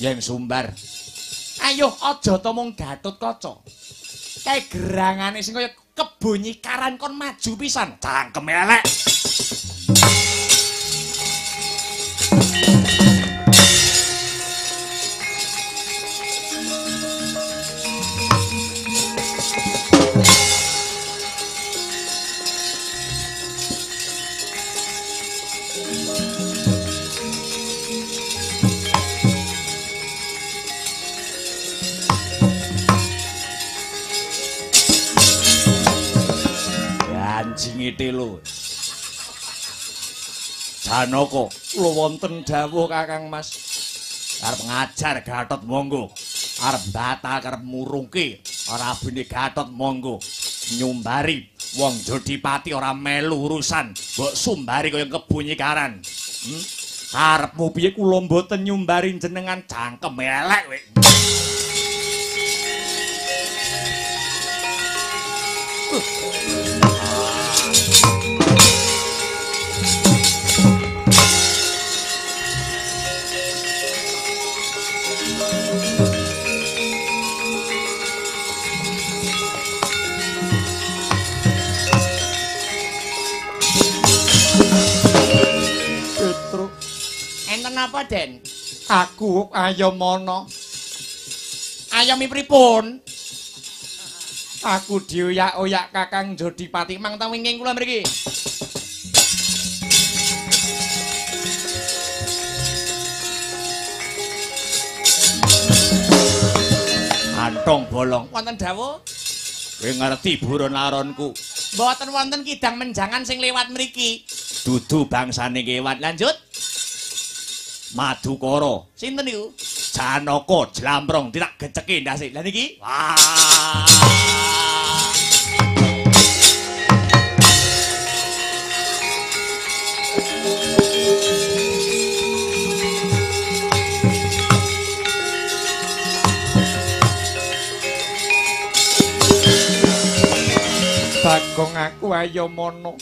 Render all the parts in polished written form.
Yen sumbar. Ayo aja to mung Gatotkaca. Kae gerangane sing kaya kebo nyikaran kon maju pisan. Cangkeme elek. Anjinge telo. Janaka, kula wonten dawuh Kakang Mas. Arep ngajar Gatot monggo. Arep batal arep murungke rabine Gatot monggo. Nyumbari wong Jodipati ora melu urusan. Mbok sumbari kaya kebo nyikaran. Karepmu piye kula mboten nyumbari jenengan cangkem elek kowe. Enten apa, Den? Aku Ayamana. Ayami pripun? Aku dioyak-oyak Kakang Jodipati mang teng wingking kula mriki. Kantong bolong. Wonten dawuh? Kowe ngerti buron laronku. Mboten wonten kidang menjangan sing lewat mriki. Dudu bangsane kewan. Lanjut. Madukara. Sinten niku? Janaka jlamprong tidak geceke ndase. Lah niki? Wah. Bagong aku Ayamana.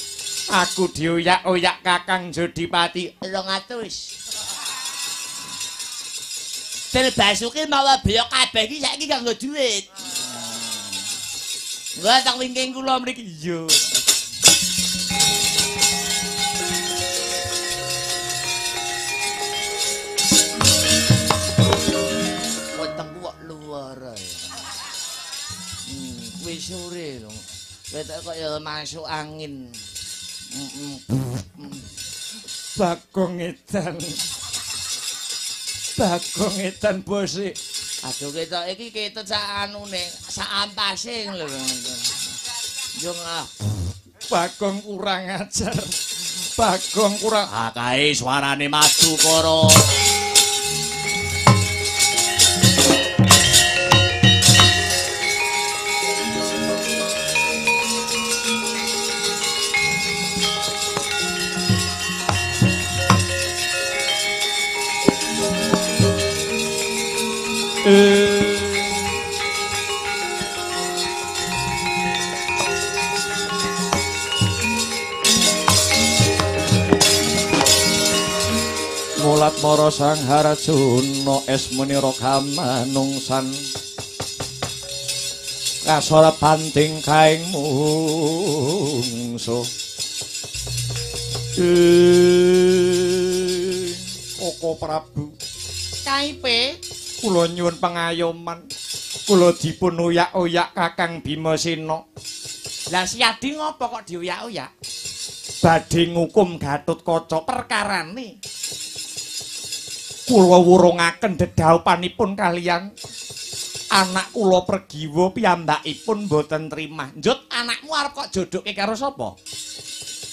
Aku dioyak-oyak Kakang Jodipati 200. Del Basuki mawa beyok kabeh iki saiki kanggo dhuwit. Engko teng wingking kula mriki. Iya. Wetengku kok luwara ya. Kuwi sore lho. Ketok kaya masuk angin. Bagong edan. Bagong edan bose. Aduh ketok iki ketot sak anune, sak ampase lho. Yo ah. Bagong kurang ajar. Bagong kurang. Ah kae suarane Madukara. Mulat mara Sang Harjuna esmunira kamanungsan kasora banting kaing mungsuh. Koko Prabu Kaipe kula nyuwun pangayoman, kula dipun oyak-oyak Kakang Bimasena. Lah Siadi ngopo kok dioyak-oyak? Badhe ngukum Gatotkaca perkarane. Kula wurungaken dedhaupanipun kaliyan anak kula Pregiwa piyambakipun mboten trimah. Njut anakmu arep kok jodohke karo sapa?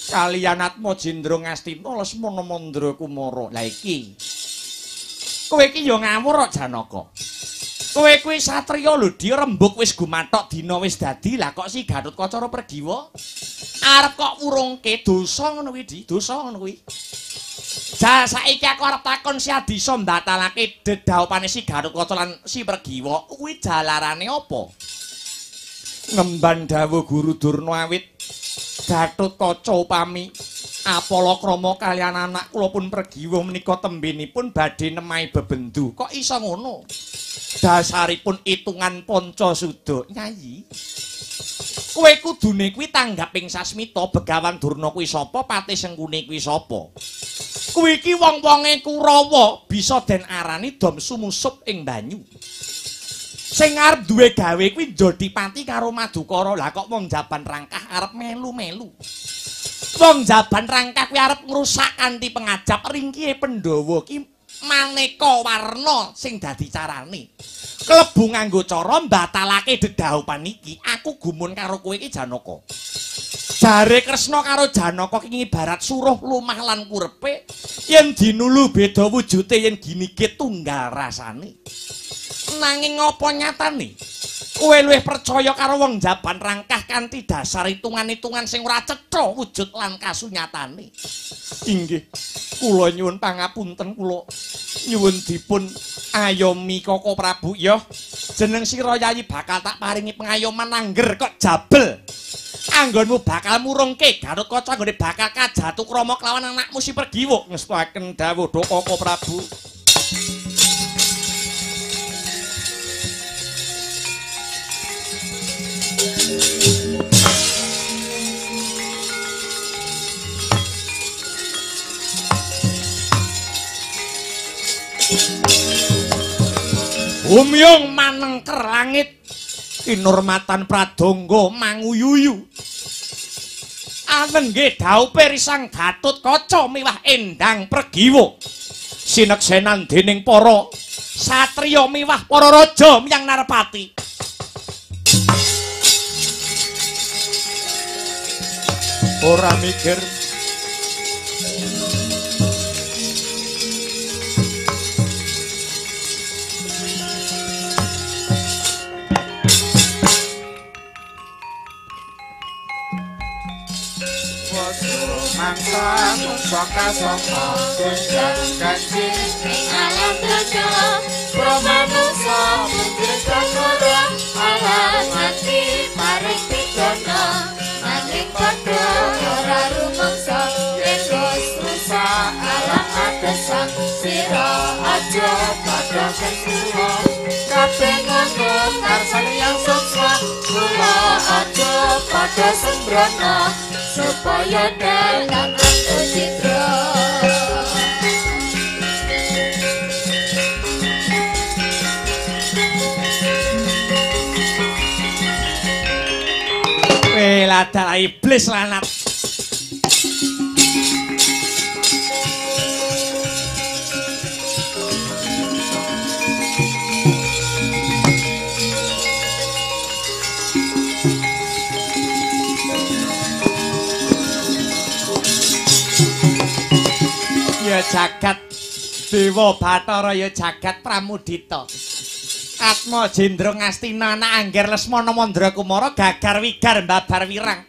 Kaliyan Atmajendra Ngastina Lesmana Mandra Kumara. Lah iki kowe iki ya ngawur kok Janaka. Kowe kuwi satriya lho, Di, rembug wis gumathok dina wis dadi. Lah kok si Gatotkaca ora Pregiwa arep kok wurungke dosa ngono kuwi, Di, dosa ngono kuwi. Ja saiki aku arep takon si Adisa mbatalake dedhaupane si Gatotkaca lan si Pregiwa kuwi jalarane apa? Ngemban dawuh Guru Durna awit Gatotkaca upami Apala krama kaliyan anak kula pun Pregiwa menika tembenipun badhe nemahi bebendu. Kok iso ngono? Dasaripun itungan Pancasuda. Nyayi, kowe kudune kuwi tanggaping sasmita Begawan Durna kuwi sapa, Patih Sengkuni kuwi sapa? Kuwi iki wong-wonge Kurawa bisa den arani dom sumusup ing banyu. Sing arep duwe gawe kuwi Jodipati karo Madukara. Lah kok wong Jaban Rangkah arep melu-melu. Wong Jaban Rangkah kuwi arep ngrusak kanthi pengajap ringkihe Pandhawa ki maneka warna sing dadi carane. Klebu nganggo cara mbatalake dedhaupan iki. Aku gumun karo kowe iki Janaka. Jare Kresna karo Janaka ki ibarat suruh lumah lan kurepe, yen dinulu beda wujute, yen ginige tunggal rasane. Nanging apa nyatane? Kowe luwih percaya karo wong Jaban Rangkah kanthi dasar hitungan-hitungan sing ora cetha wujud lan kasunyatane. Inggih, kula nyuwun pangapunten, kula nyuwun dipun ayomi Koko Prabu. Ya, jeneng sira Yayi bakal tak paringi pengayoman angger kok jabel. Anggonmu bakal murungke Gatot Kaca anggone bakal kajatu krama kelawan anakmu si Pregiwa. Ngestuaken dawuh Koko Prabu. Umyung manengker langit, kinurmatan pradangga manguyuyu. Anengge dhaupe risang Gatot Kaca miwah Endang Pregiwa. Sineksenan dening para satriya miwah para raja miyang Narpati. Ora mikir mangsa mungsa kasangka gonjang ganji ing alam donya promanungsa putri sakara alam mati paring pidana nanging padha ora rumangsa yen wis rusak alam adesan sira aja padha kesuwa kabeh ngono karsane yang sukma kula aja padha sembrono supaya dalam antu citra. Welah iblis lanat. Ya jagat Dewa Bathara, ya jagat Pramudita. Atma Jendra Ngastina anak Angger Lesmana Mandra Kumara gagar wigar mbabar wirang.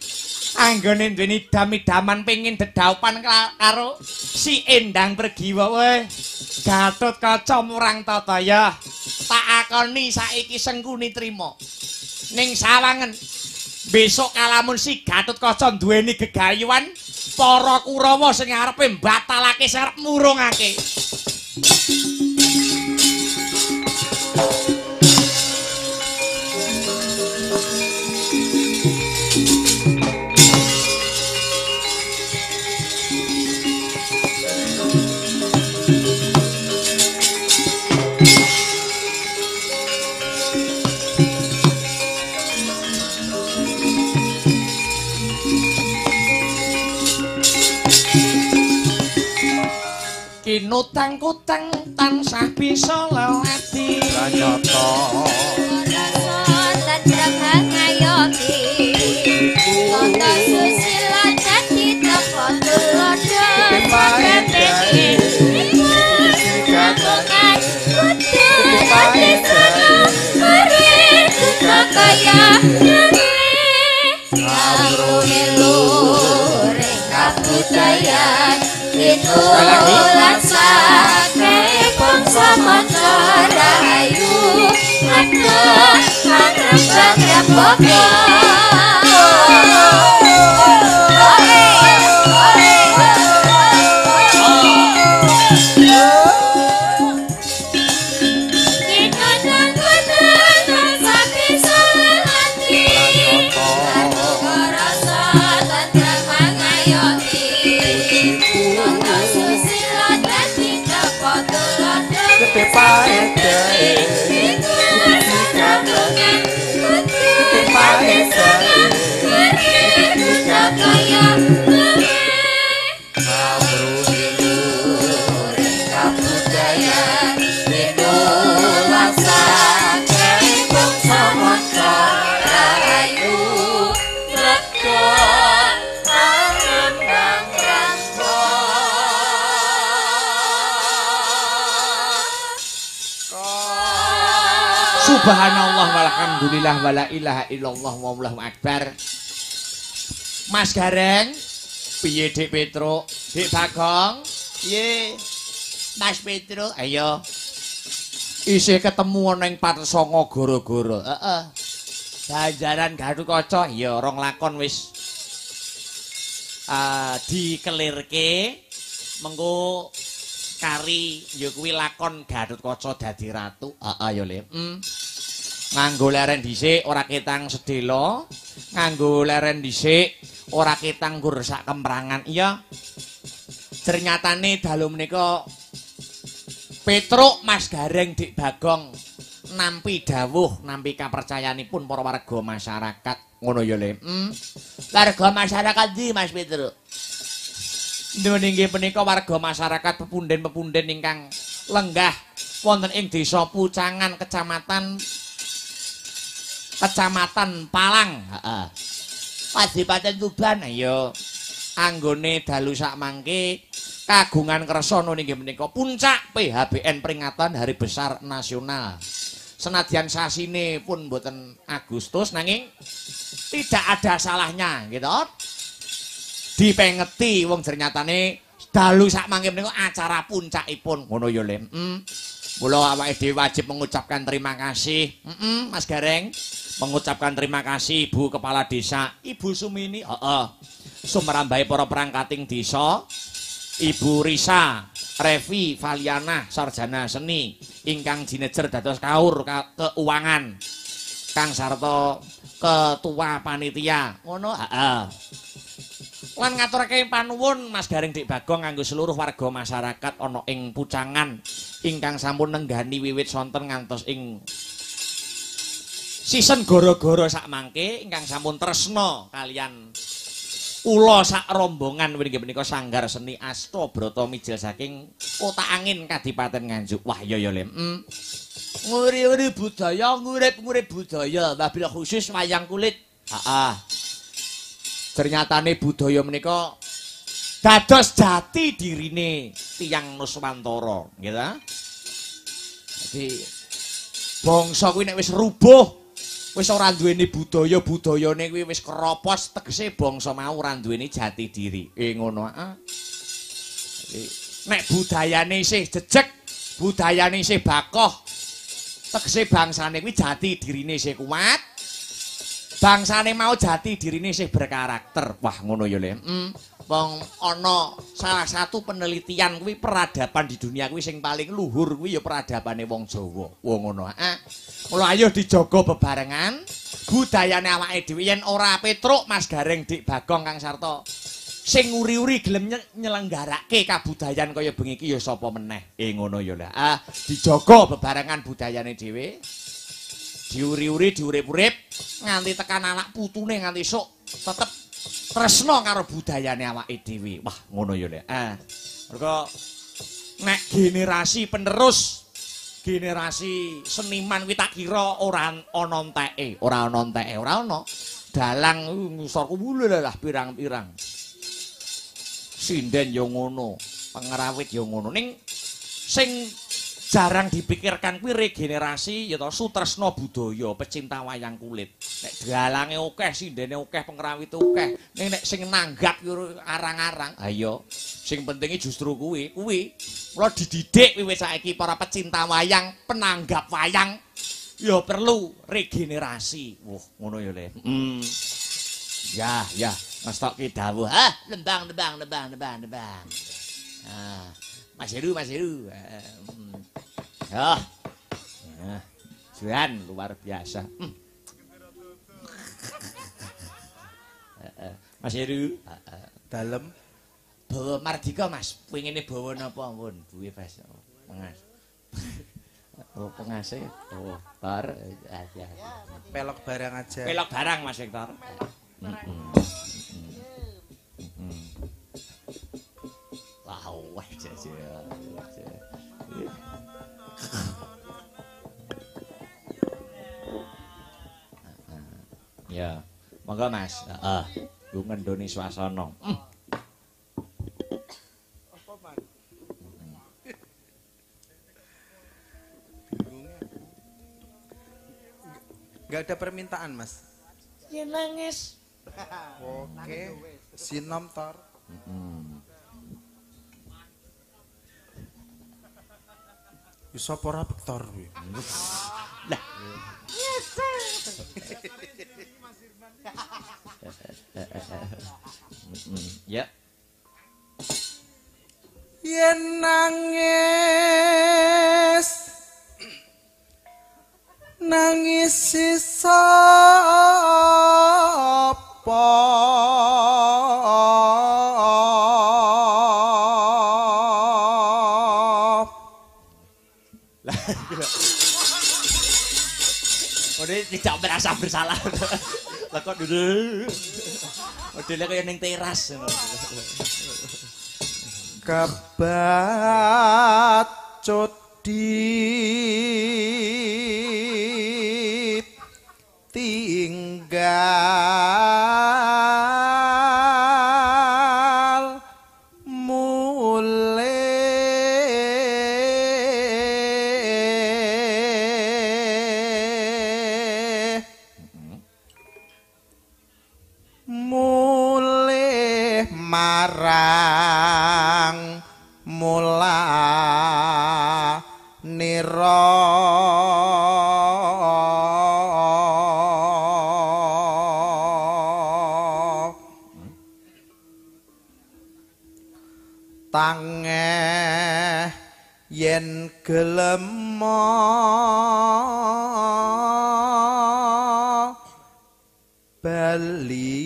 Anggone duweni idam-idaman pengin dedhaupan karo si Endang Pregiwa. Weh, Gatot Kaca murang tata ya. Tak akoni saiki Sengkuni trima. Ning sawangen besok kalamun si Gatot Kaca duweni gegayuhan para Kurawa sing arepe mbatalake sing arep murungake. Kinutang-kutang tansah bisa lelati Pranyata rasa tentrem ngayomi tata susila dadi tapa tulodo kabeh kagungan kudu dadi mare kaya ngawruh ring kabudayan Itulah sake bangsa manca rahayu aduh mangrembang rembaka. Ore ore. Subhanallah walhamdulillah wala ilaha illallah wallahu akbar. Mas Gareng, piye Dik Petruk? Dik Bagong, piye? Mas Petruk, ayo. Isih ketemu ana ing Patsanga gara-gara. Heeh. Ganjaran Gatotkaca ya rong lakon wis dikelirke mengko kari ya kuwi lakon Gatotkaca dadi ratu. Heeh ya Le. Nganggo leren dhisik ora ketang sedhela, nganggo leren dhisik ora ketang nggur sak kemprangan. Iya. Ternyatane dalu menika Petruk Mas Gareng Dik Bagong nampi dawuh, nampi kapercayanipun para warga masyarakat. Ngono ya Le. Warga masyarakat ndi Mas Petruk? Inggih punika warga masyarakat pepunden-pepunden ingkang lenggah wonten ing Desa Pucangan, Kecamatan Palang. Heeh. Kadipaten Tuban. Ayo anggone dalu sak mangke kagungan kersa inggih menika puncak PHBN peringatan Hari Besar Nasional. Senadyan sasine pun mboten Agustus nanging tidak ada salahnya gitu. Dipengeti wong jernyatane dalu sak mangke menika acara puncakipun. Ngono ya Le. Mula awake dhewe wajib mengucapkan terima kasih. Mas Gareng mengucapkan terima kasih Ibu Kepala Desa, Ibu Sumini, heeh. Sumrambahe para perangkating desa, Ibu Risa Revi Valiana sarjana seni ingkang jinejer dados kaur keuangan kang sarta ketua panitia. Ngono, heeh. Lan ngaturake panuwun Mas Gareng Dik Bagong kanggo seluruh warga masyarakat ana ing Pucangan ingkang sampun nenggani wiwit sonten ngantos ing season gara-gara sak mangke ingkang sampun tresna kalian kula sak rombongan inggih punika Sanggar Seni Astabrata mijil saking Kota Angin Kadipaten Nganjuk. Wah iya ya Le. Nguri-uri budaya, ngurip-ngurip budaya, wabil khusus wayang kulit. Heeh. Ternyatane budaya menika dados jati dirine tiyang Nuswantara, nggih ta? Dadi bangsa kuwi nek wis rubuh, wis ora duweni budaya, budayane kuwi wis keropos, tegese bangsa mau ora duweni jati diri. Ngono heeh. Nek budayane isih jejeg, budayane isih bakoh, tegese bangsane kuwi jati dirine isih kuat. Bangsane mau jati dirine isih berkarakter. Wah ngono ya Le. Wong ana salah satu penelitian kuwi peradaban di dunia kuwi sing paling luhur kuwi ya peradabane wong Jawa. Wong ngono. Mula ayo dijaga bebarengan budayane awake dhewe yen ora Petruk Mas Gareng Dik Bagong Kang Sarta sing nguri-uri gelem nyelenggarake kabudayan kaya bengi iki ya sapa meneh. Ngono ya Le. Dijaga bebarengan budayane dhewe. Diuri-uri, diurip-urip nganti tekan anak putune nganti esuk tetep tresna karo budayane awake dhewe. Wah, ngono ya Le. Mergo nek generasi penerus, generasi seniman kuwi tak kira ora ana enteke, ora ana enteke, ora ana. Dalang ngisorku lah pirang-pirang. Sinden ya ngono, pengrawit ya ngono. Ning sing jarang dipikirkan kuwi regenerasi ya to sutresna budaya, pecinta wayang kulit. Nek dalange akeh, sindene akeh, pengrawite akeh, ning nek sing nanggap yo arang-arang. Ha iya, sing pentinge justru kuwi, kuwi. Mula dididik wiwit saiki para pecinta wayang, penanggap wayang ya perlu regenerasi. Wah, ngono ya Le. Ya, ya, ngestokke dawuh. Ah, lembang, lembang, lembang, lembang, lembang. Ah, Mas Heru, Mas Heru. Ya. Juan luar biasa. Mas Heru, dalem bawa mardika Mas. Pengine bawa napa pun? Duwe Mas. Pengas. Oh, pengase. Oh, bar. Ya. Pelok barang aja. Pelok barang Mas Victor. Wah, wah, ya, monggo Mas. Heeh. Nggo ngendoni swasana. Apa, Mas? Bingungnya. Enggak ada permintaan, Mas. Yen nangis. Oke. Sinom tor. Iso apa ora Bektor kuwi? Lah. Ya. Yen nangis nangis sapa Ini tidak merasa bersalah. Lah kok dulu. Modelnya kayak ning teras. Kebacut di tinggal mulih mulih marang mula nira tangeh yen gelem bali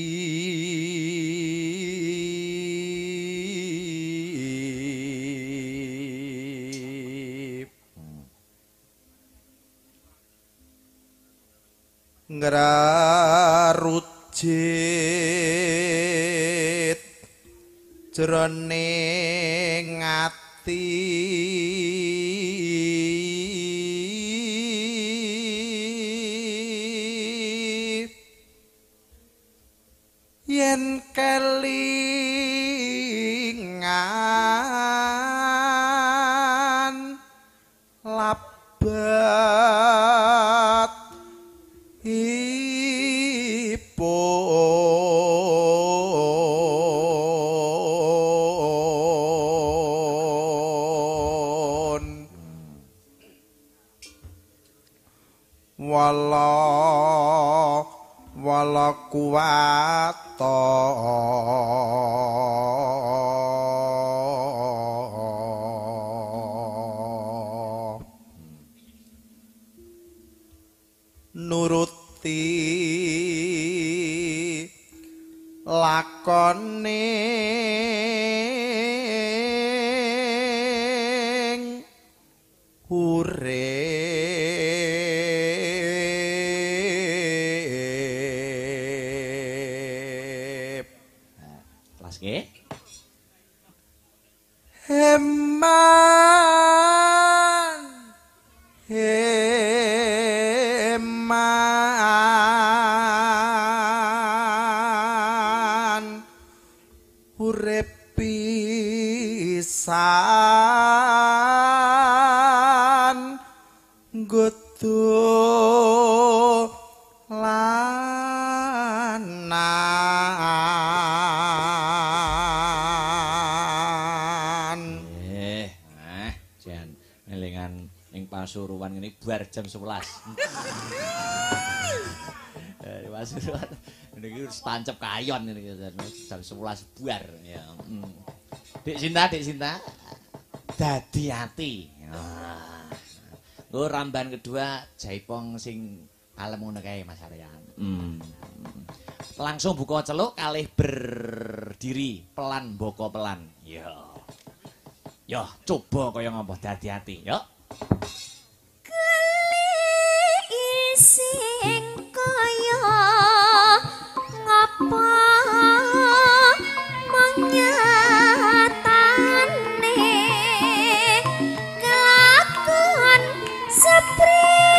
ngrarujit jroning ati yen kelingan labet ipun wala wala kuwata nuruti lakone urip. Kelas nggih. Heman heman urip pisan nggo dolanan. Jan elingan ning Pasuruan ngene bar jam 11. Pasuruan niki wis tancep kayon niki jam 11 bar ya. Dik Sinta, Dik Sinta. Dadi ati. Nggo ramban kedua jaipong sing kalem ngono kae Mas Aryan. Langsung buka celuk kalih berdiri pelan boko pelan. Ya. Yo, coba kaya ngapa dadi ati, yo. Keli sing kaya ngapa menyatane kelakon seprene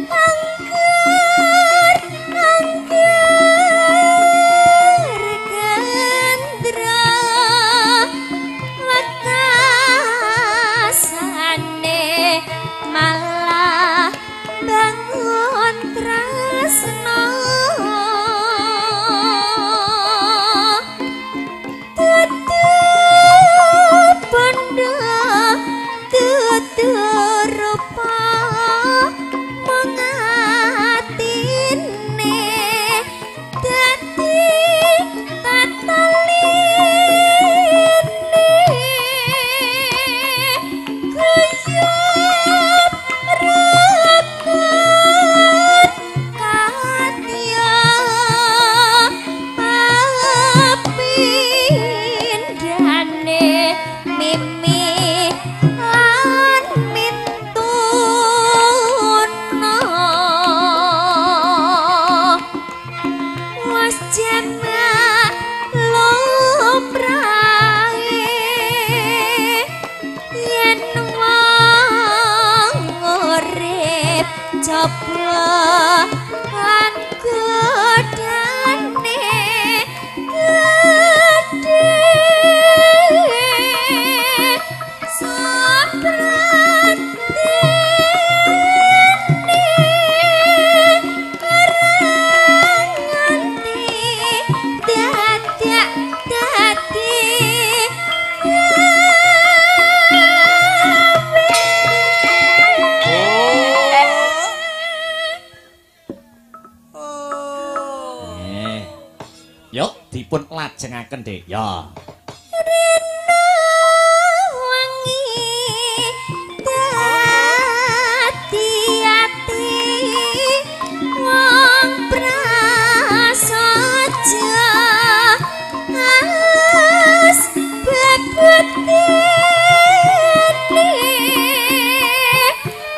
angker angker gendra wekasane malah Yen wong urip coba lan godane gedhe Dipun lajengaken, Dik. Ya. Rena wangi dadi ati wong prasaja as bebetine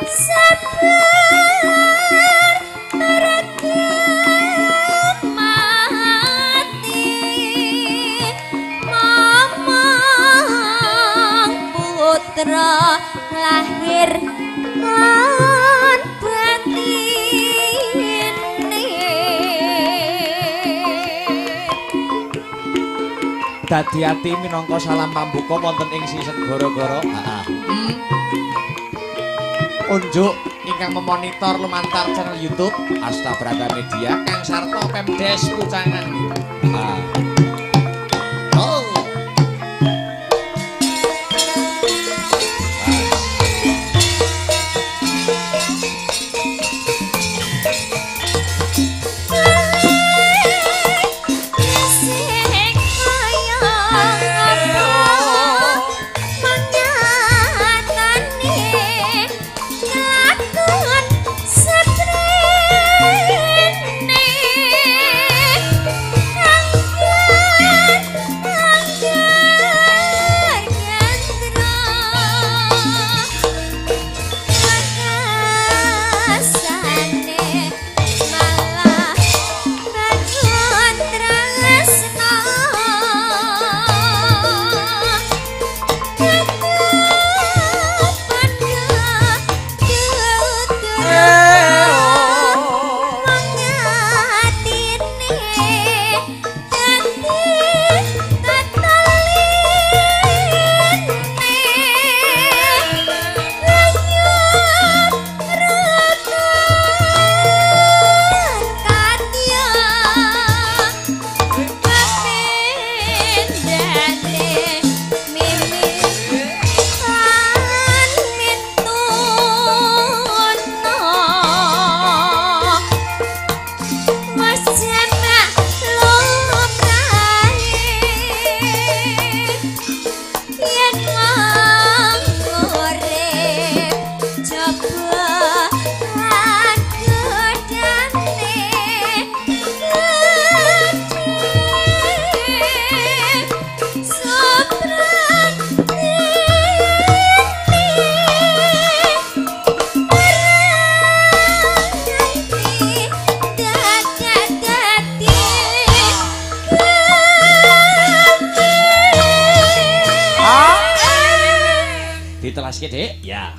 sabar putra lahir lan batine. Dadi ati minangka salam pambuka wonten ing sisih gara-gara. Heeh. Unjuk ingkang memonitor lumantar channel YouTube Astabrata Media Kang Sarto Pemdes Pucangan. Heeh. Oh. Ditelaske, Dik. Ya.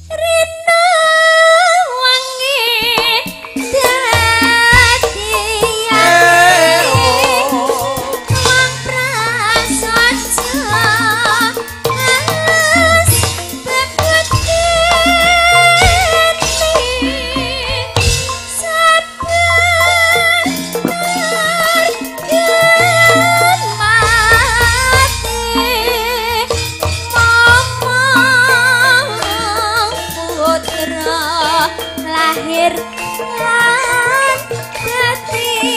Rena wangi dadi ati wong prasaja as bebetine sabar mati putra lahir lan batine.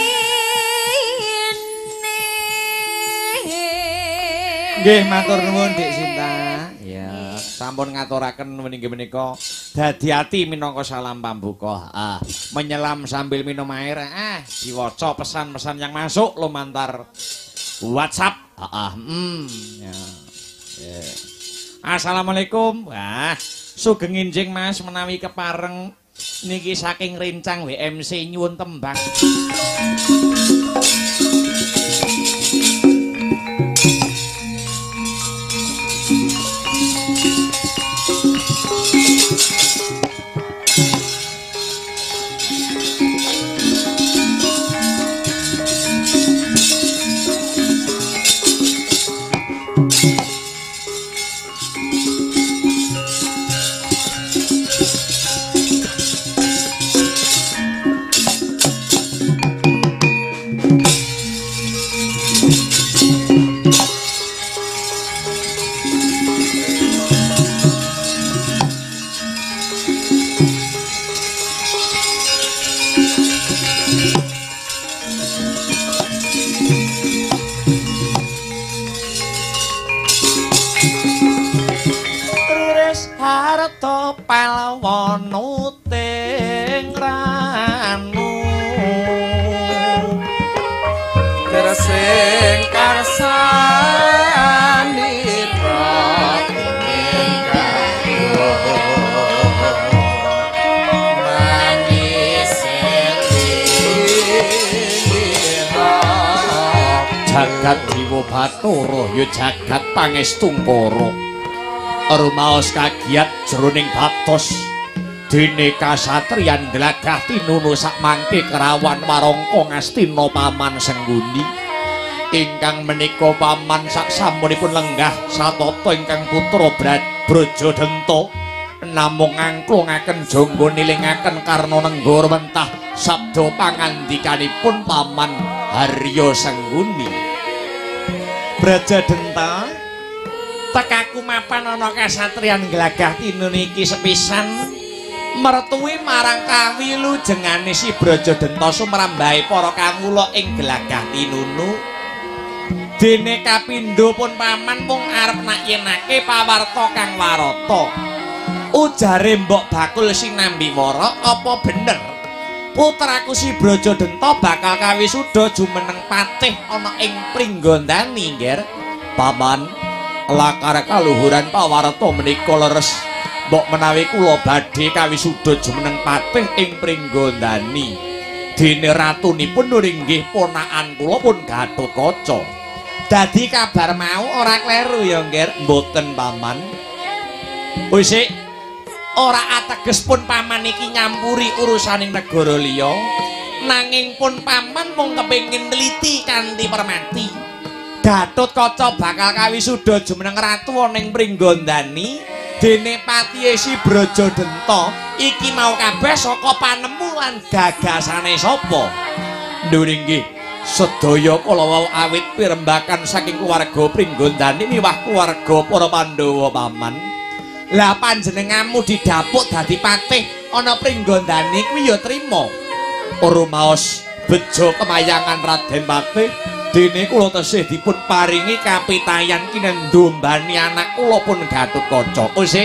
Nggih, matur nuwun Dik Sinta. Ya, sampun ngaturaken meninggi menika dadi ati minangka salam pambuka. Ah, menyelam sambil minum air. Ah, diwaca pesan-pesan yang masuk lumantar WhatsApp. Ah, ya. Yeah. Assalamualaikum. Wah, sugeng enjing Mas menawi kepareng niki saking rencang WMC nyuwun tembang. harta palwanuting ranu Gresing karsanira jagat Dewa Bathara ya jagat pangestungkara rumaos kagiyat jroning batos dene kasatriyan glagah tinunu sakmangke kerawan warangka ngastina Paman Sengguni ingkang menika paman saksampunipun lenggah satata ingkang putra Brajadenta namung ngangklungaken jangga nilingaken karna nenggara mentah sabda pangandikanipun Paman Harya Sengguni. Brajadenta tekaku mapan ana kasatriyan glagah tinun iki sepisan mertuwi marang kawilujengane si Brajadenta sumrambahe para kawula ing glagah tinunu. Dene kapindho pun paman mung arep nakyenake pawarta kang warata. Ujare mbok bakul sinambi wara apa bener putraku si Brajadenta bakal kawisuda jumeneng patih ana ing Pringgondani, Ngger? Paman, lakar kaluhuran pawarta menika leres. Mbok menawi kula badhe kawisuda jumeneng patih ing Pringgondani. Dene ratunipun inggih ponakan kula pun Gatotkaca. Dadi kabar mau ora kleru ya, Ngger? Mboten, Paman. Wis ora ateges pun paman iki nyampuri urusaning negara liya, nanging pun paman mung kepengin neliti kanthi permati. Gatotkaca bakal kawisuda jumeneng ratu ana ing Pringgondani, dene patihe si Brajadenta iki mau kabeh saka panemu lan gagasane sapa? Ndhuwur inggih sedaya kala wau awit pirembakan saking keluarga Pringgondani miwah keluarga para Pandhawa paman. Lah panjenenganmu didapuk dadi patih ana Pringgondani kuwi ya trima. Rumaos bejo kemayangan Raden Patih, dene kula tesih dipun paringi kapitayan kinendumbani anak kula pun Gatotkaca. Wis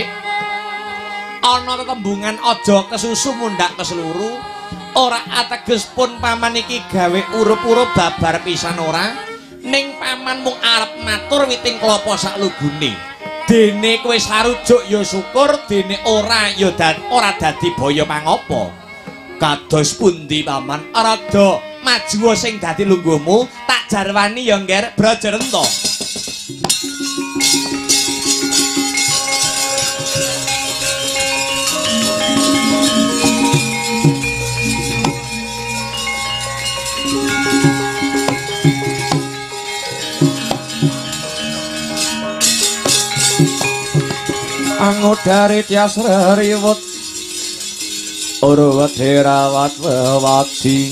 ana tetembungan aja kesusu mundhak kesluru, ora ateges pun paman iki gawe urup-urup babar pisan ora, ning paman mung arep matur witing klapa saklugune. Dene kowe sarujuk ya syukur, dene ora ya ora dadi baya mangapa. Kados pundi paman? Rada maju sing dadi lungguhmu, tak jarwani ya Ngger Brajadenta. Angodari tias reriwut ora wedi rawat wewadi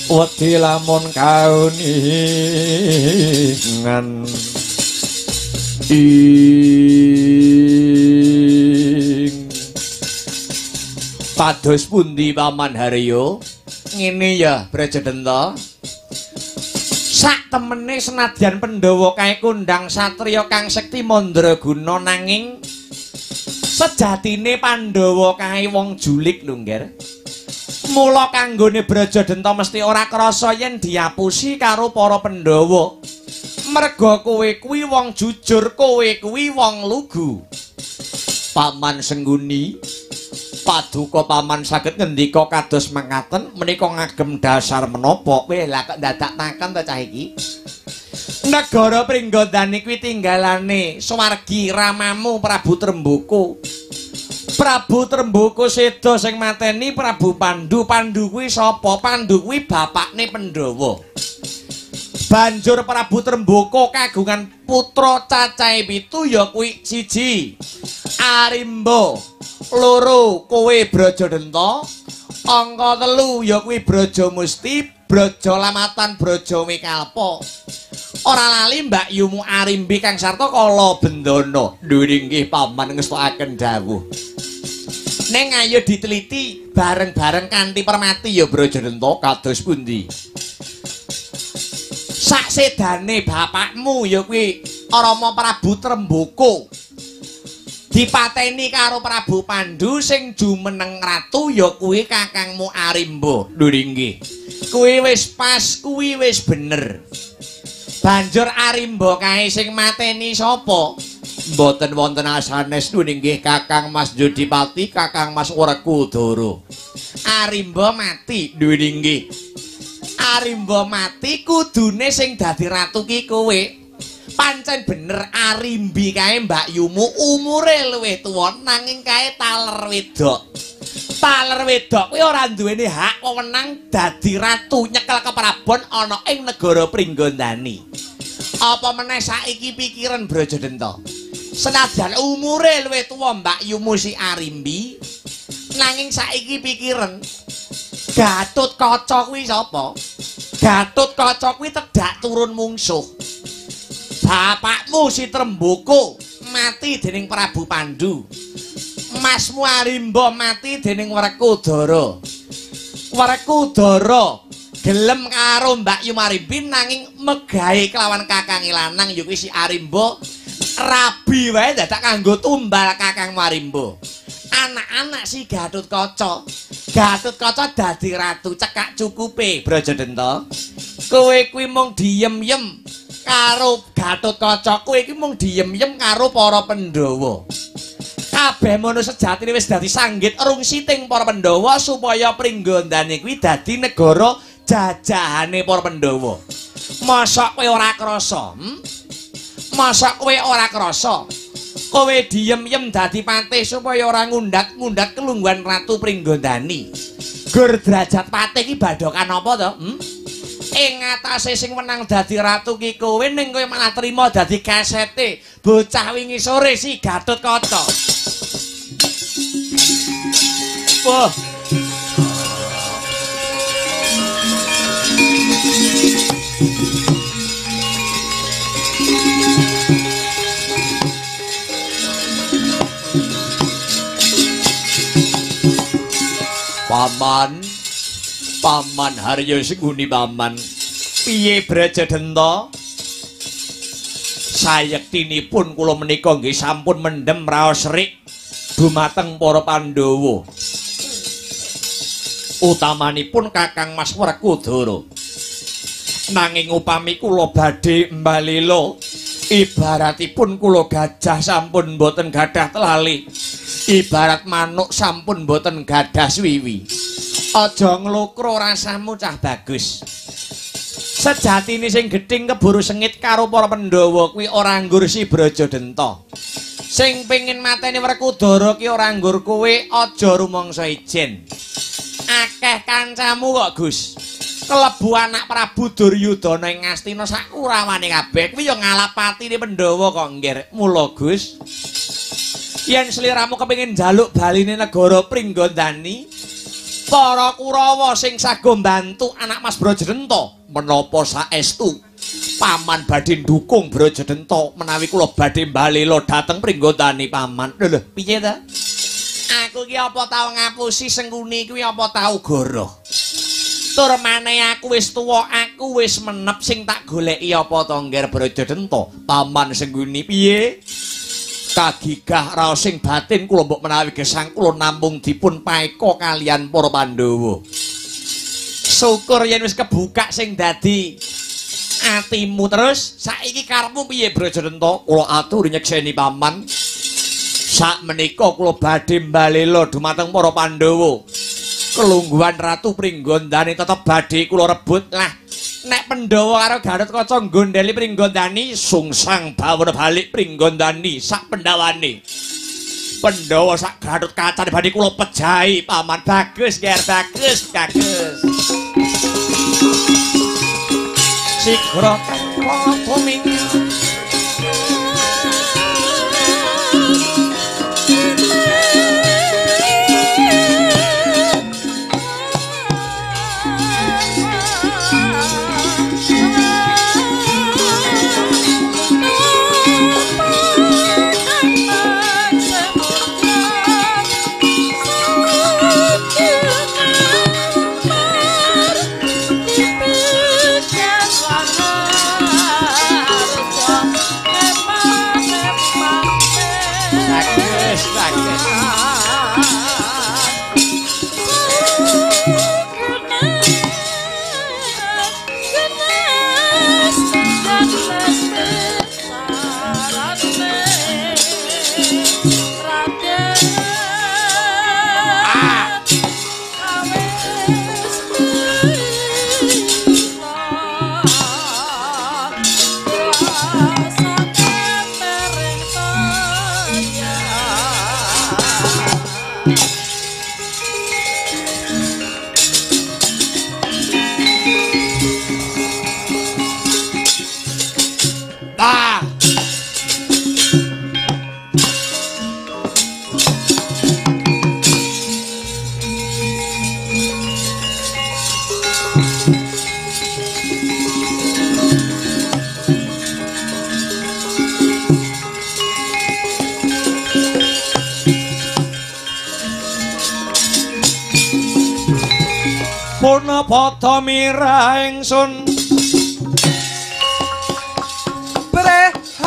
wedi lamun kauningan ing pados pundi Paman Haryo? Ngene ya Brajadenta, sak temene senadyan Pandhawa kae kondhang satriya kang sekti mandraguna, nanging sejatine Pandhawa kae wong julik lho Ngger. Mula kanggone Brajadenta mesti ora krasa yen diapusi karo para Pandhawa. Merga kowe kuwi wong jujur, kowe kuwi wong lugu. Paman Sengguni, paduka paman saged ngendika kados mekaten menika ngagem dasar menapa? Weh, lah kok dadak takon to cah iki? Negara Pringgondani kuwi tinggalane swargi ramamu Prabu Tremboko. Prabu Tremboko seda sing mateni Prabu Pandu. Pandu kuwi sapa? Pandu kuwi bapakne Pandhawa. Banjur Prabu Tremboko kagungan putra cacahe 7 ya kuwi 1 Arimba, 2 kowe Brajadenta, angka 3 ya kuwi Brajamusti, Braja Lamatan, Braja Wikalpa. Ora lali Mbak Yumu Arimbi kang sarta kala bendana. Ndhuwur inggih paman ngestokaken dawuh. Ning ayo diteliti bareng-bareng kanthi permati ya Brajadenta. Kados pundi? Sak sedane bapakmu ya kuwi Rama Prabu Tremboko. Dipateni karo Prabu Pandu sing jumeneng ratu ya kuwi kakangmu Arimba. Lho nggih. Kuwi wis pas, kuwi wis bener. Banjur Arimba kae sing mateni sapa? Mboten wonten asanes nggih Kakang Mas Jodipati, Kakang Mas Werkudara. Arimba mati. Lho nggih. Arimba mati kudune sing dadi ratu ki kowe. Pancen bener Arimbi kae mbakyumu umure luwih tuwa nanging kae taler wedok. Taler wedok kuwi ora duweni hak wewenang dadi ratu nyekel keprabon ana ing negara Pringgondani. Apa meneh saiki pikiran Brajadenta. Senajan umure luwih tuwa mbakyumu si Arimbi, nanging saiki pikiran Gatotkaca kuwi sapa? Gatotkaca kuwi tedak turun mungsuh. Bapakmu si Tremboko mati dening Prabu Pandu. Masmu Arimba mati dening Werkudara. Werkudara gelem karo Mbakyu Arimbi nanging megahe kelawan kakange lanang ya kuwi si Arimba rabi wae dadak kanggo tumbal Kakang Arimba. Anak-anak si Gatotkaca. Gatotkaca dadi ratu cekak cukupe Brajadenta. Kowe kuwi mung diem-yem karo Gatotkaca, kowe iki mung diem-yem karo para Pandhawa. Kabeh mono sejatine wis dadi sanggit rungsiting para Pandhawa supaya Pringgondani kuwi dadi negara jajahane para Pandhawa. Mosok kowe ora krasa? Mosok kowe ora krasa? Kowe diem-yem dadi patih supaya ora ngundat-ngundat kelungguhan Ratu Pringgondani. Gur derajat patih iki badokan apa to? Ing atase sing wenang dadi ratu ki kowe, ning kowe malah trima dadi kasete bocah wingi sore si Gatotkaca. Wah. Paman, Paman Haryo Sengkuni Paman. Piye Brajadenta? Sayektinipun kula menika nggih sampun mendhem raos rik dumateng para Pandhawa. Utamanipun Kakang Mas Werkudara. Nanging upami kula badhe mbalela, ibaratipun kula gajah sampun boten gadah telali, ibarat manuk sampun boten gadah swiwi. Aja nglokro rasamu cah bagus. Sejatine sing gething keburu sengit karo para Pandhawa kuwi ora nggur si Brajadenta. Sing pengin mateni Werkudara ki ora nggur kowe, aja rumangsa ijen. Akeh kancamu kok, Gus. Kelebu anak Prabu Duryudana ing Ngastina sak kurawane kabeh kuwi ya ngalapatine Pandhawa kok, Ngger. Mula, Gus, yen sliramu kepengin njaluk baline negara Pringgondani, para Kurawa sing sago mbantu anak Mas Brajadenta menapa saestu Paman badhe ndukung Brajadenta menawi kula badhe mbalela dhateng Pringgondani Paman. Lho lho, piye ta? Aku iki apa tau ngapusi Sengkuni kuwi apa tau goroh. Tur maneh aku wis tuwa, aku wis menep, sing tak goleki apa to Ngger Brajadenta? Paman Sengkuni piye? Kagigah raosing batin kula mbok menawi gesang kula namung dipun paeka kalian para Pandhawa. Syukur yen wis kebuka sing dadi atimu terus saiki karepmu piye Brajadenta? Kula aturi nyekseni Paman. Sak menika kula badhe mbalela dumateng para Pandhawa. Kelungguhan Ratu Pringgondani tetep badhe kula rebut. Lah nek Pandhawa karo Gatotkaca nggondheli Pringgondani, sungsang bawana balik Pringgondani sak pendhawane. Pandhawa sak Gatotkaca badhe kula pejahi Paman. Bagus, Ger, bagus, bagus. Sigra tuming. Wow. Kaget. Purna padha mirah ingsun prihatin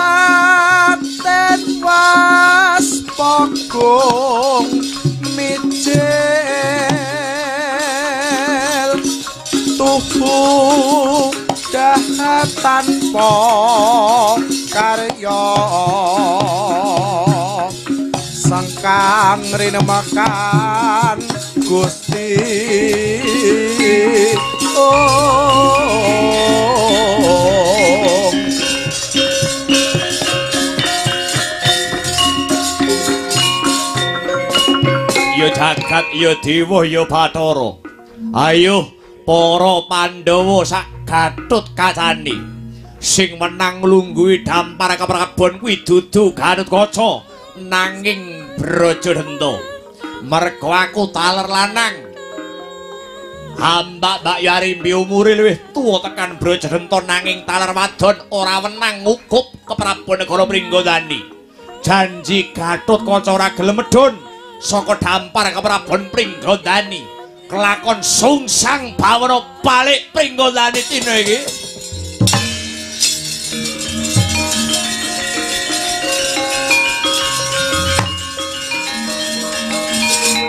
was pogong mijil tuhu dahat tanpa karya sangkang rinemakan Gusti. Oh, ya jagat ya dewa ya Bathara. Ayo para Pandhawa sak Gatut Kacane sing menang nglungguhi dampar keprabon kuwi dudu Gatotkaca nanging Brajadenta. Mergo aku taler lanang. Hamba Mbak Yarimbi umure luwih tuwa tekan Brajadenta nanging taler wadon ora wenang ngukup keprabon negara Pringgondani. Janji Gatotkaca ora gelem medhun saka dampar keprabon Pringgondani. Kelakon sungsang bawana balik Pringgondani dina iki.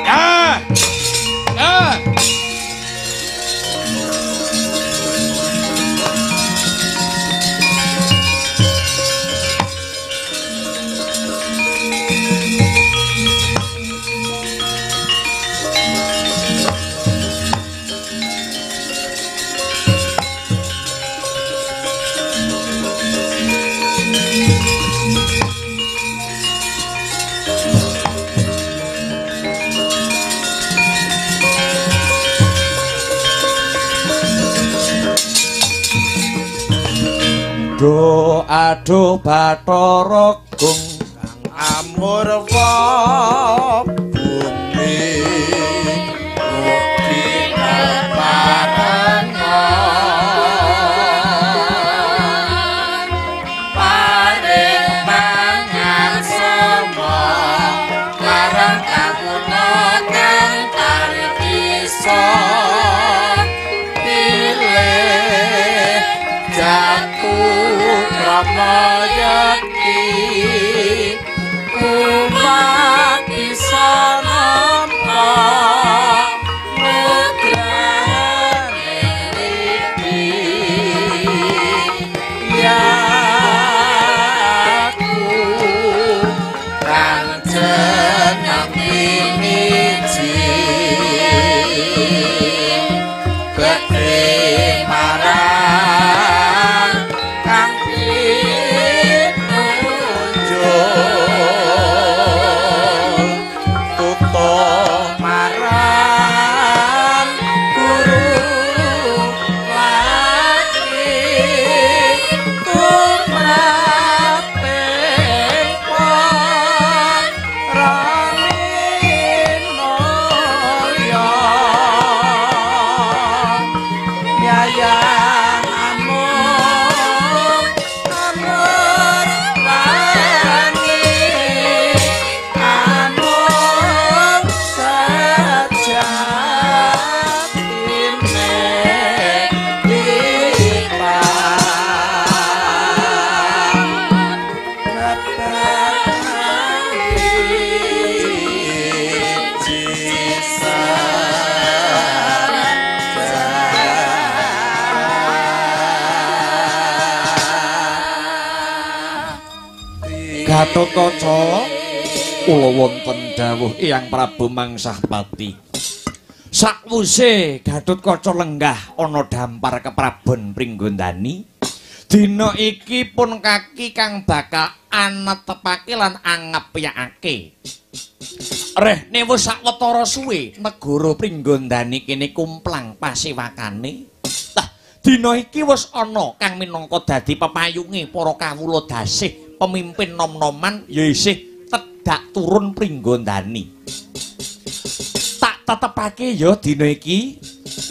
Ah! Ah! Aduh, aduh Bathara Gung kang amurwa bumi mugi keparengan paring mangan sema larang kaguna kang tarkisa pilih jatuh Ramayati umat bisa nampa nugrahane iki yaku kang jeneng piniji bekti marang kang marang guru laki tumraping para Gatotkaca, kula wonten dawuh Eyang Prabu Mangsahpati. Sakwuse Gatotkaca lenggah ana dampar keprabon Pringgondani, dina iki pun kaki kang bakal anetepake lan angepyakake. Rehne wis sawetara suwe negara Pringgondani kene kumplang pasewakane. Lah, dina iki wis ana kang minangka dadi pepayunge para kawula dasih pemimpin nom-noman ya isih tedhak turun Pringgondani. Tak tetepake ya dina iki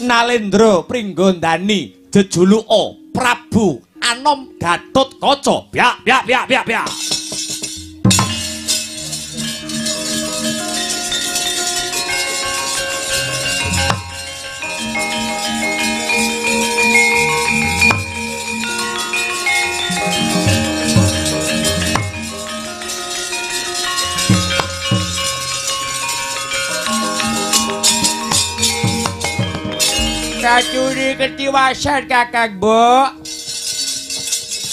Nalendra Pringgondani jejuluka Prabu Anom Gatotkaca. Byak byak byak byak byak. Kacuri ketiwasan Kakang Mbok.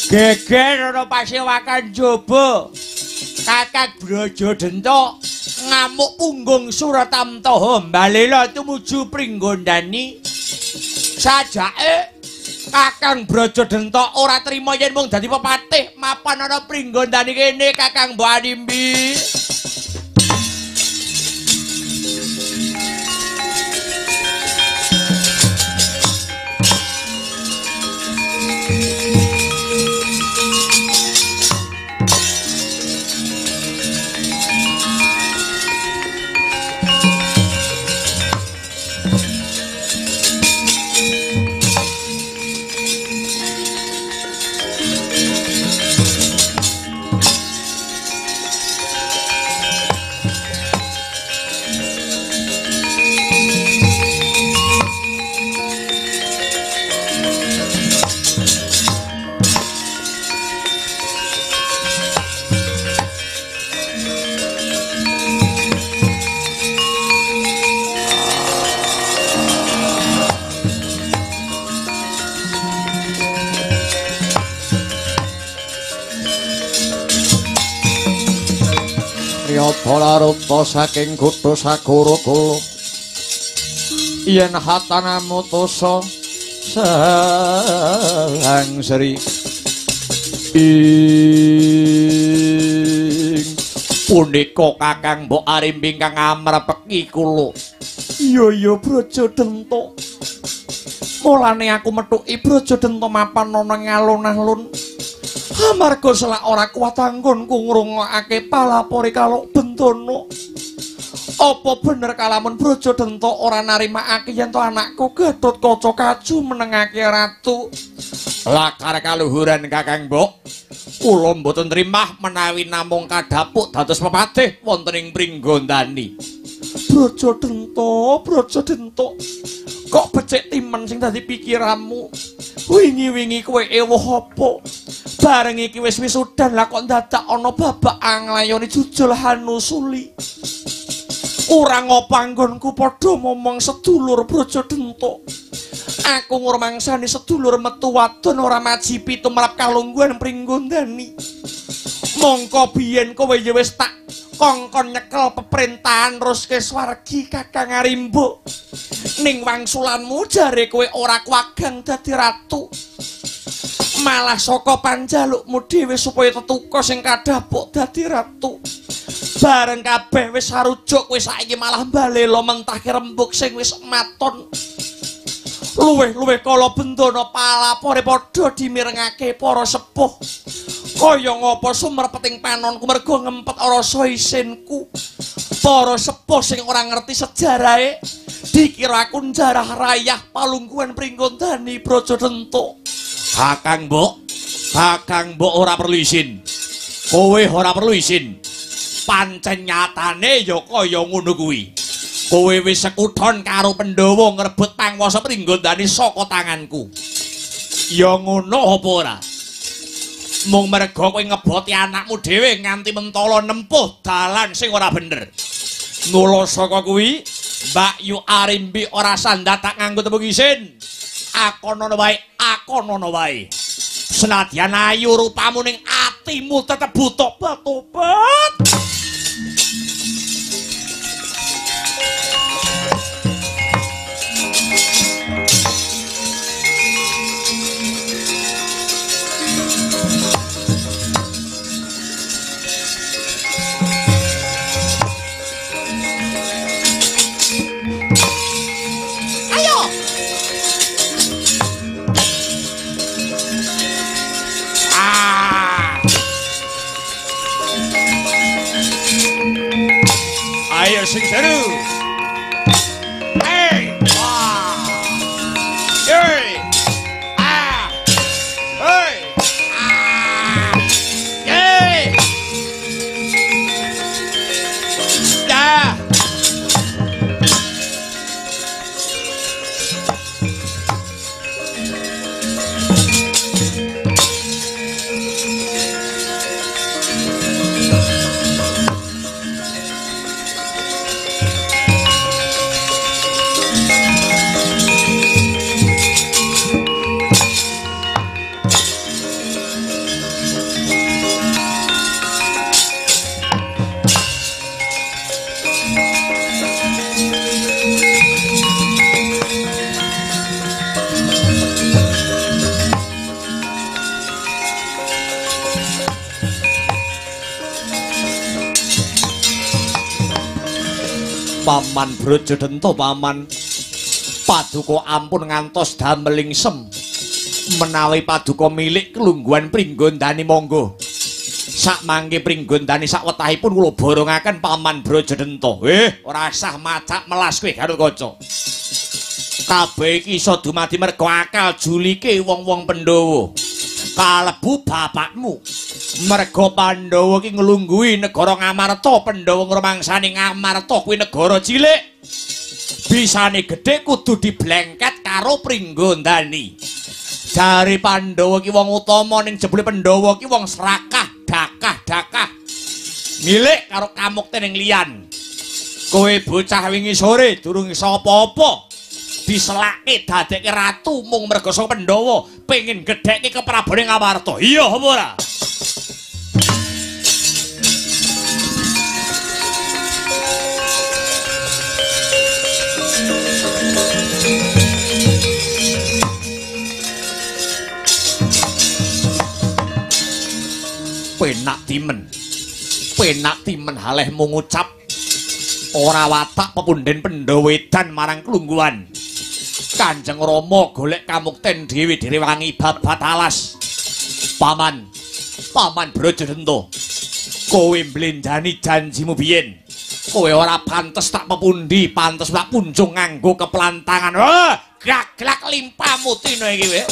Geger ana pasewakan jaba. Kakang Braja Dentok ngamuk punggung Suratamtaha mbalela tumuju Pringgondani. Sajake Kakang Braja Dentok ora trima yen mung dadi pepatih mapan ana Pringgondani kene Kakang Mbok Arimbi. Riyata saking kutha Sagara kala yen hatanamu tosa sang sri ing punika Kakang Mbok Arimbi kang amrepeki kula. Iya iya Braja Dentok. Mulane aku methuki Braja Dentok mapan ana ngalun-alun. Amarga selak ora kuat anggonku ngrungokake palapore Kalok Bentana. Apa bener kalamun Braja Dentok ora narimakake yen to anakku Gatotkaca kaju menengake ratu? Lakar kaluhuran Kakang Mbok, kula mboten trimah menawi namung kadhapuk dados pepatih wonten ing Pringgondani. Braja Dentok, Braja Dentok, kok becik timen sing dadi pikiranmu? Wingi-wingi kowe ewuh apa? Bareng iki wis wisudan lah kok dadak ana babak anglayone jujul hanusuli. Ora ngopo anggonku padha momong sedulur Braja Dentok. Aku ngrumangsani sedulur metu wadon ora majipi tumrap kalungguhan Pringgondani. Mongko biyen kowe ya wis tak kongkon nyekel peperintahan ruske swargi Kakang Arimbo. Ning wangsulanmu jare kowe ora kuwagang dadi ratu. Malah saka panjalukmu dhewe supaya tetuka sing kadhapuk dadi ratu. Bareng kabeh wis sarujuk kowe saiki malah balela mentahke rembug sing wis maton. Luwih-luwih kala bendana palapore padha dimirengake para sepuh. Kaya ngapa sumerpeting panonku merga ngempet rasa isinku. Para sepuh sing ora ngerti sejarahe dikira aku njarah rayah palungguhan Pringgondani Braja Dentok. Kakang Mbok, Kakang Mbok ora perlu isin. Kowe ora perlu isin. Pancen nyatane ya kaya ngono kuwi. Kowe wis sekuthon karo Pandhawa ngrebut panguwasa Pringgondani saka tanganku. Ya ngono apa ora? Mung merga kowe ngeboti anakmu dhewe nganti mentala nempuh dalan sing ora bener. Mula saka kuwi, Mbak Yu Arimbi ora sandatak nganggo tembung isin. Akonono wae, akonono wae. Senadyan ayu rupamu ning Atimu tetep buta. Tobat. Ayo sing seru. Hey, wah. Hey. Ah. Hey. Ah. Hey. Dah. Paman Brajadenta, paman, paduka ampun ngantos damel lingsem. Menawi paduka milik kelungguhan Pringgondani monggo. Sakmangke Pringgondani sakwetahipun kula borongaken Paman Brajadenta. Ora sah macak melas kowe Gatotkaca. Kabeh iki iso dumadi merga akal julike wong-wong Pandhawa. Kalebu bapakmu. Merga Pandhawa iki nglungguhi negara Ngamarta, Pandhawa ngrumangsani Ngamarta kuwi negara cilik. Bisane gedhe kudu diblengket karo Pringgondani. Jare Pandhawa iki wong utama ning jebule Pandhawa iki wong serakah, dakah-dakah. Milik karo kamukte ning liyan. Kowe bocah wingi sore durung iso apa-apa. Diselake dadekke ratu mung merga saka Pandhawa pengin gedhekke keprabone Ngamarta. Iya apa ora? Penak timen. Penak timen halehmu ngucap ora watak pepunden Pandhawa edan marang kelungguhan. Kanjeng Rama golek kamukten dhewe direwangi babat alas. Paman, Paman Brajadenta, kowe mblenjani janjimu biyen. Kowe ora pantes tak pepundi, pantes tak punjung nganggo keplantangan. Wah, glak-glak limpamu tino iki kowe.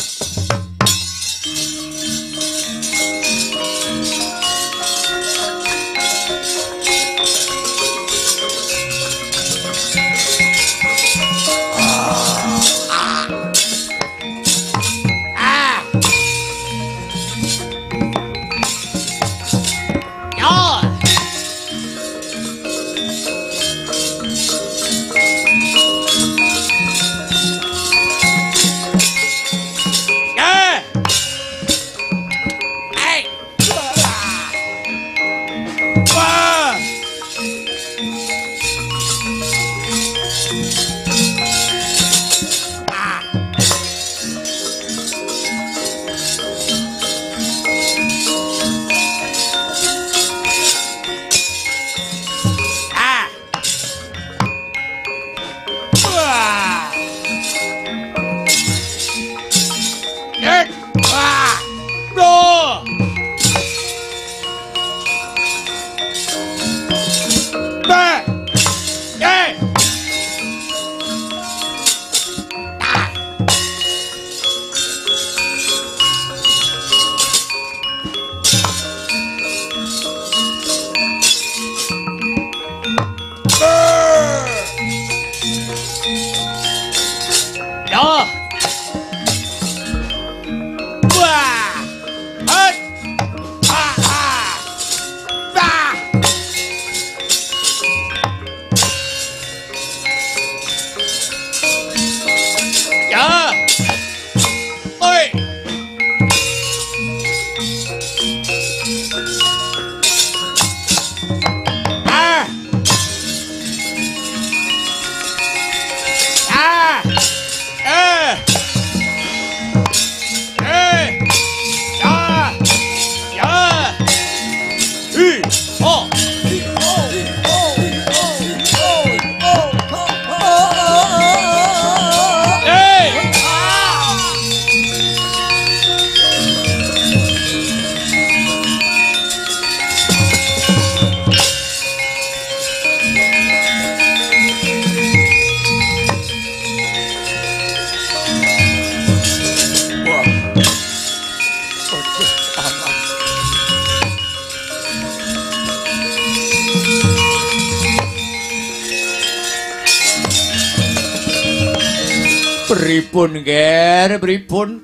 Pripun, Ger? Pripun?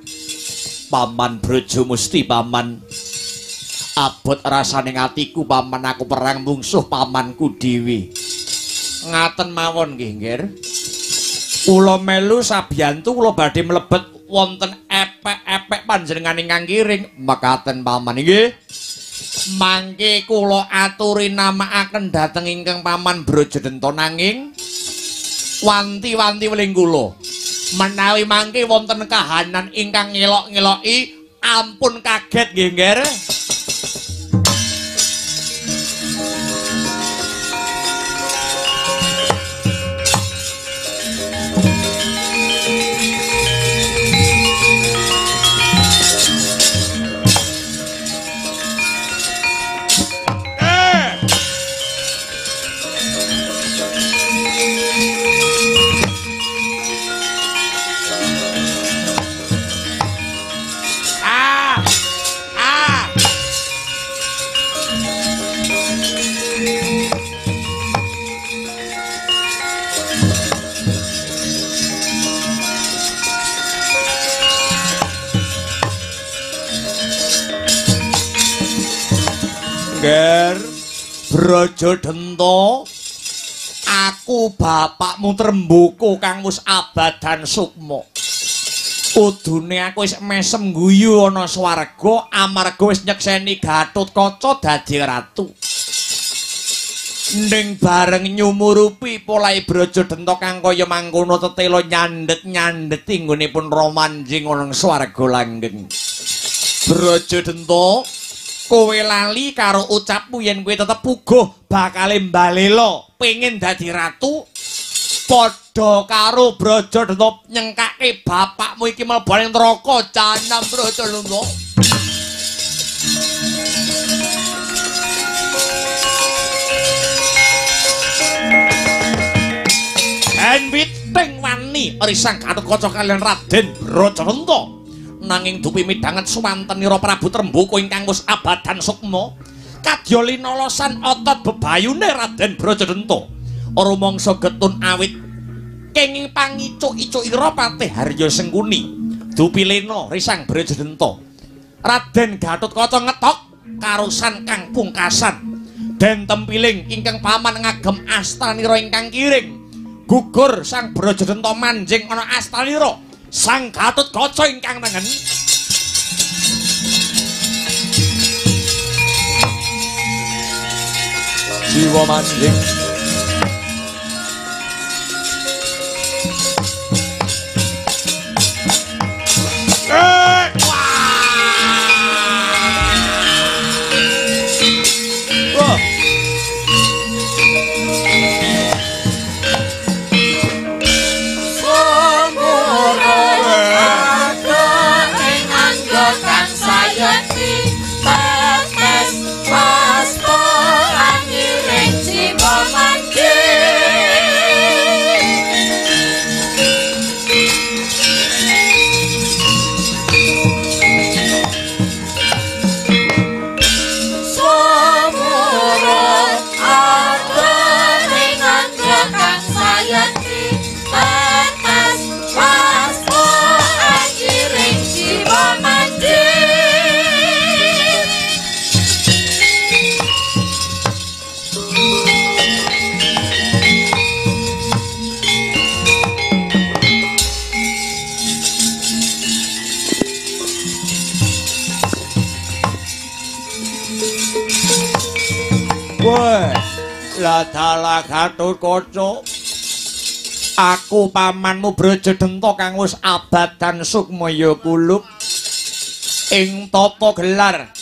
Paman Braja Musti, paman. Abot rasane atiku, paman, aku perang mungsuh pamanku dhewe. Ngaten mawon nggih, Ger. Kula melu sabiyantu kula badhe mlebet wonten epek-epek panjenengan ingkang kiring. Mekaten paman nggih. Mangke kula aturi namakaken dhateng ingkang paman Brajadenta nanging wanti-wanti weling kula. Menawi mangke wonten kahanan ingkang ngelok-ngeloki ampun kaget nggih, Nger. Ger Brajadenta, aku bapakmu Tremboko kang wis abadan sukma. Kudune aku wis mesem guyu ana swarga amarga wis nyekseni Gatotkaca dadi ratu. Ning bareng nyumurupi polahe Brajadenta kang kaya mangkono tetela nyandhet-nyandheti nggonipun romanjing ana swarga langgeng. Brajadenta, kowe lali karo ucapmu yen kowe tetep puguh bakale mbalela pengin dadi ratu. Padha karo Brajadenta nyengkake bapakmu iki mlebu ning neraka jahanam. Brajadenta, en witing wani risang Gatotkaca kaliyan Raden Brajadenta. Nanging dupi midhanget suwantenira Prabu Tremboko ingkang wis abadan sukma, kadya linolosan otot bebayune Raden Brajadenta. Rumangsa getun awit kenging pangicuk-icukira Patih Harya Sengkuni. Dupi lena risang Brajadenta. Raden Gatotkaca ngetok karusan kang pungkasan. Den tempiling ingkang paman ngagem astanira ingkang kiring. Gugur sang Brajadenta manjing ana astanira sang Gatotkaca ingkang tengen. Jiwa manjing. Wah. Wah, lah dalah Gatotkaca. Aku pamanmu Brajadenta kang wis abadan sukma ya kulup. Ing tata gelar,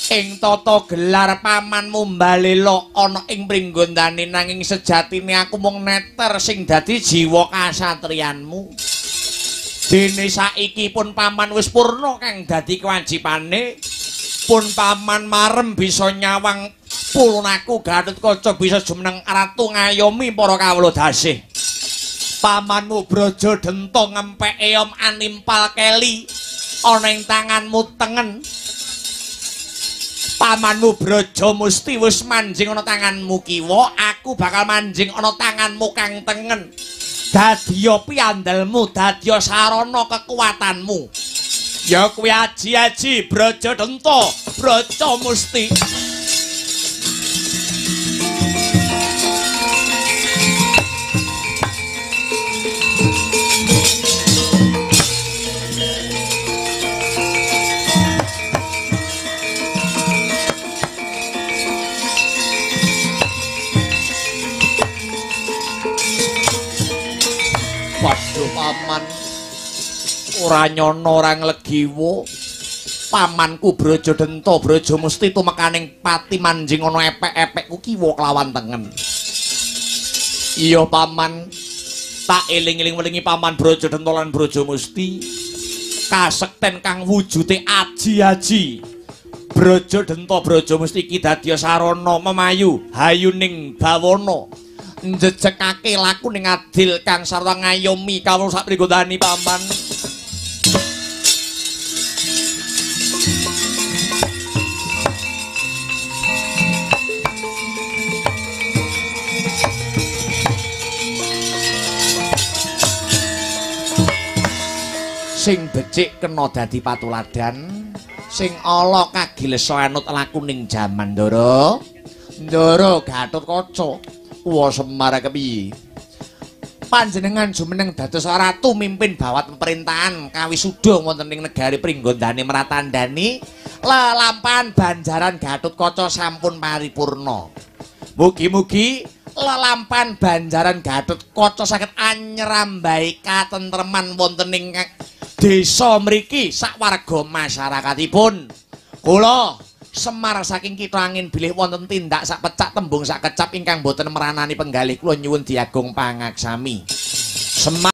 ing tata gelar pamanmu mbalela ana ing pringgondane, nanging sejatine aku mung neter sing dadi jiwa kasatriyanmu. Dene saiki pun paman wis purna kang dadi kewajibane. Pun paman marem bisa nyawang pulun aku Gatotkaca bisa jumeneng ratu ngayomi para kawula dasih. Pamanmu Brajadenta ngempek eyom animpal keli ana ing tanganmu tengen. Pamanmu Braja Musti wis manjing ana tanganmu kiwa, aku bakal manjing ana tanganmu kang tengen. Dadiya piandelmu, dadiya sarana kekuatanmu. Ya kuwi aji-aji Braja Denta, Braja Musti. Waduh paman, ora nyono ora nglegiwo. Pamanku Braja Denta, Braja Musti tumekaning pati manjing ana epek-epekku kiwa kelawan tengen. Iya paman, tak eling-eling welingi paman Braja Denta lan Braja Musti kasekten kang wujude aji-aji. Braja Denta, Braja Musti iki dadiya sarana memayu hayuning bawana. Njejekake laku ning adil kang sarta ngayomi kawula saprigondani paman. Sing becik kena dadi patuladan, sing ala kagilesa anut lakuning jaman, Ndara. Ndara Gatotkaca. Kuwa Semar kepiye? Panjenengan jumeneng dados ratu mimpin bawat pemerintahan kawisuda wonten ing negari Pringgondani Mratandani, lelampahan Banjaran Gatotkaca sampun paripurna. Mugi-mugi lelampahan Banjaran Gatotkaca saged anyrambahi katentreman wonten ing desa mriki sak warga masyarakatipun. Kula Semar saking kitha angin bilih wonten tindak sak pecak tembung sak kecap ingkang boten meranani penggalih kula nyuwun diagung pangaksami. Semar